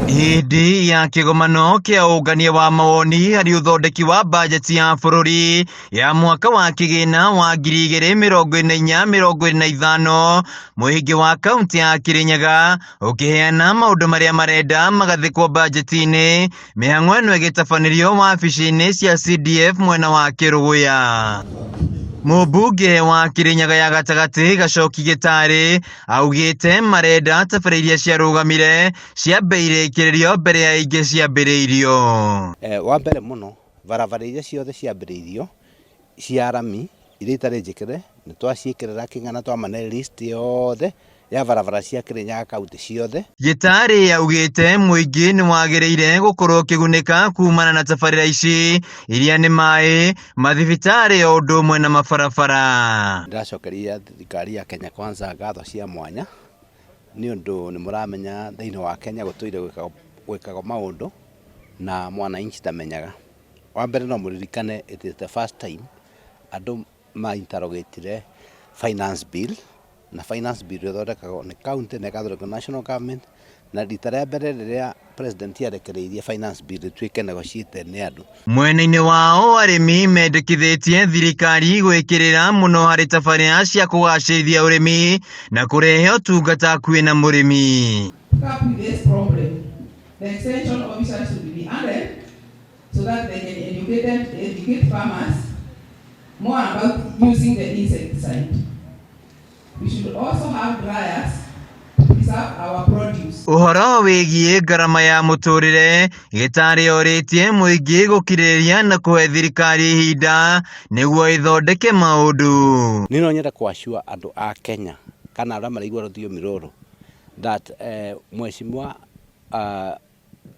Hĩndĩ ya kĩgomano kĩa ũngania wa mawoni harĩ ũthondeki wa bajeti ya bũrũri ya mwaka wa kĩgĩna wa 2024-2025, mũingĩ wa kaũntĩ ya Kĩrĩnyaga ũkĩheana maũndũ marĩa marenda magathĩkwo bajeti-inĩ, mĩhang'o ĩno ĩgĩtabanĩrio wabici-inĩ cia CDF mwena wa Kĩrũgũya. Mũmbunge wa Kĩrĩnyaga ya gatagatĩ Gacoki Gĩtarĩ augĩte marenda tabarĩra iria ciarũgamire ciambe irĩkĩrĩrio mbere ya ingĩ ciambĩrĩirio. Wa mbere mũno, barabara iria ciothe ciambĩrĩirio cia rami iria itarĩ njĩkĩre nĩ twaciĩkĩrĩra kĩng'ana, twamane list yothe ya barabara cia Kĩrĩnyaga kaunti ciothe. Gĩtarĩ augĩte mũingĩ nĩ wagĩrĩire gũkorwo ũkĩgunĩka kumana na tabarĩra ici iria nĩ maĩ, mathibitarĩ o ũndũ ũmwe na mabarabara. Ndĩracokeria thirikari ya Kenya Kwanza ngatho cia mwanya nĩ ũndũ nĩ mũramenya thĩinĩ wa Kenya gũtũire gwĩkagwo maũndũ na mwananchi ndamenyaga. Wa mbere no mũririkane it is the first time andũ ma interrogatire finance bill, na finance bill ĩthondekagwo nĩ county na ĩgathondekwo nĩ national government, na rita rĩa mbere rĩrĩa president arekereirie finance bill ĩtuĩke negotiated nĩ andũ. Mwena-inĩ wao arĩmi mendekithĩtie thirikari gwĩkĩrĩra mũno harĩ tabarĩra cia kũgacĩrithia ũrĩmi na kũrehe ũtungata hakuhĩ na mũrĩmi. To cope with this problem, the extension officers should be added so that they can educate farmers more about using the insecticide. We should also have dryers to preserve our produce. Ũhoro wĩgiĩ ngarama ya mũtũrĩre, Gĩtarĩ orĩtie mũingĩ gũkirĩrĩria na kũhe thirikari ihinda nĩguo ĩthondeke maũndũ. Niĩ no nyende kũ assure andũ a Kenya kana arĩa maraigua rũthiomi rũrũ that Mheshimiwa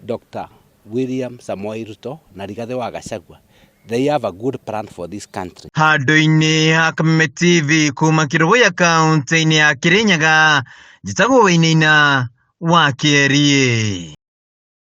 Dr. William Samoei Ruto na Rigathĩ wa Gachagua, they have a good plan for this country. Handũ-inĩ ha Kameme TV kuma Kĩrũgũya kaũntĩ-inĩ ya Kĩrĩnyaga, njĩtagwo Wainaina wa Kĩeriĩ.